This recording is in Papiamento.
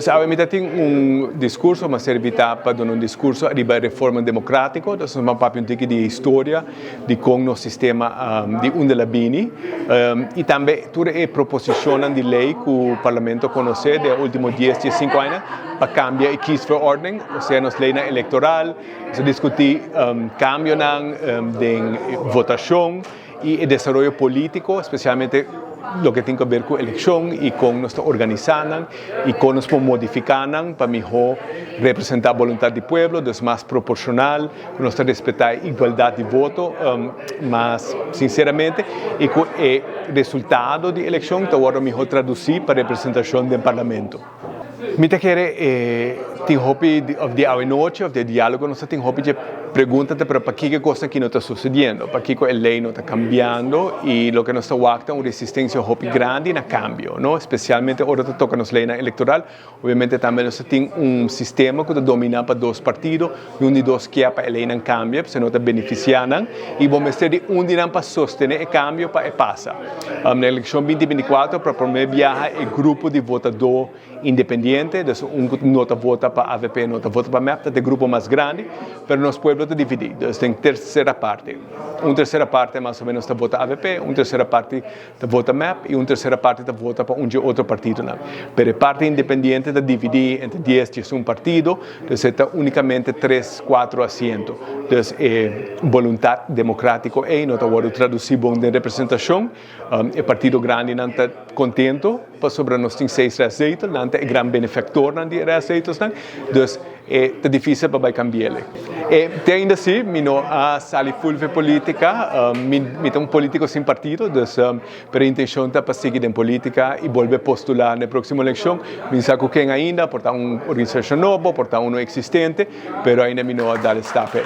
Awe mi ta tin un discurso, m'a ser invita pa duna un discurso ariba reforma democratico. Dus nos a papia un tiki di historia di con nos sistema di unda el a bini y tambe tur e proposicionnan di ley cu Parlamento conoce den e ultimo dies, diescinco aña pa cambia e kiesverordening, osea nos leynan electoral. Nos a discuti cambionan den votacion y e desaroyo politico, especialmente loke tin cu ber cu eleccion y con nos ta organisa nan y con nos por modifica nan pa miho representa boluntad di pueblo, dus mas proporcional, cu nos ta respeta e igualdad di voto mas sinceramente y cu e resultado di eleccion ta wordo miho traduci pa representacion den Parlamento. Mi ta kere e tin hopi of di awe nochi of di e dialogo nos ta tin hopi dje pregunta ta pero pakiko e kosnan aki no ta sucediendo, pakiko e ley no ta cambiando y loke nos ta wak ta un resistencia hopi grandi na cambio, no, especialmente ora ta toca nos leynan electoral. Obviamente tambe nos ta tin un sistema cu ta domina pa dos partido y un di dos kier pa e leynan cambia pasobra no ta beneficia nan y bo mester di un di nan pa sostene e cambio pa e pasa. Na eleccion binti binti kuater pa prome biaha e grupo di votador independiente, dus un cu no ta vota pa avp no ta vota pa mep, ta e grupo mas grandi, pero nos pueblo ta dividi, dus den tercera parti, un tercera parte mas o menos ta vota avp, un tercera parti ta vota mep y un tercera parti ta vota pa un dje otro partidonan. Pero e parti independiente ta dividi entre dies, diesun partido, dus e ta unicamente tres, cuatro asiento. Dus e boluntad democratico ey no ta wordo traduci bon den representacion. E partido grandinan ta contento pasobra nos tin seis restzetel, nan ta e gran benefactornan di e restzetelsnan, dus e ta dificil pa bay cambiele. E te ainda si mi no a sali full fe politica, mi mi ta un politico sin partido, dus pero e intencion ta pa sigui den politica y bolbe postula na e proximo eleccion. Mi no sa cu ken ainda, por ta un organisacion nobo, por ta uno existente, pero ainda mi no a dal e stap ey.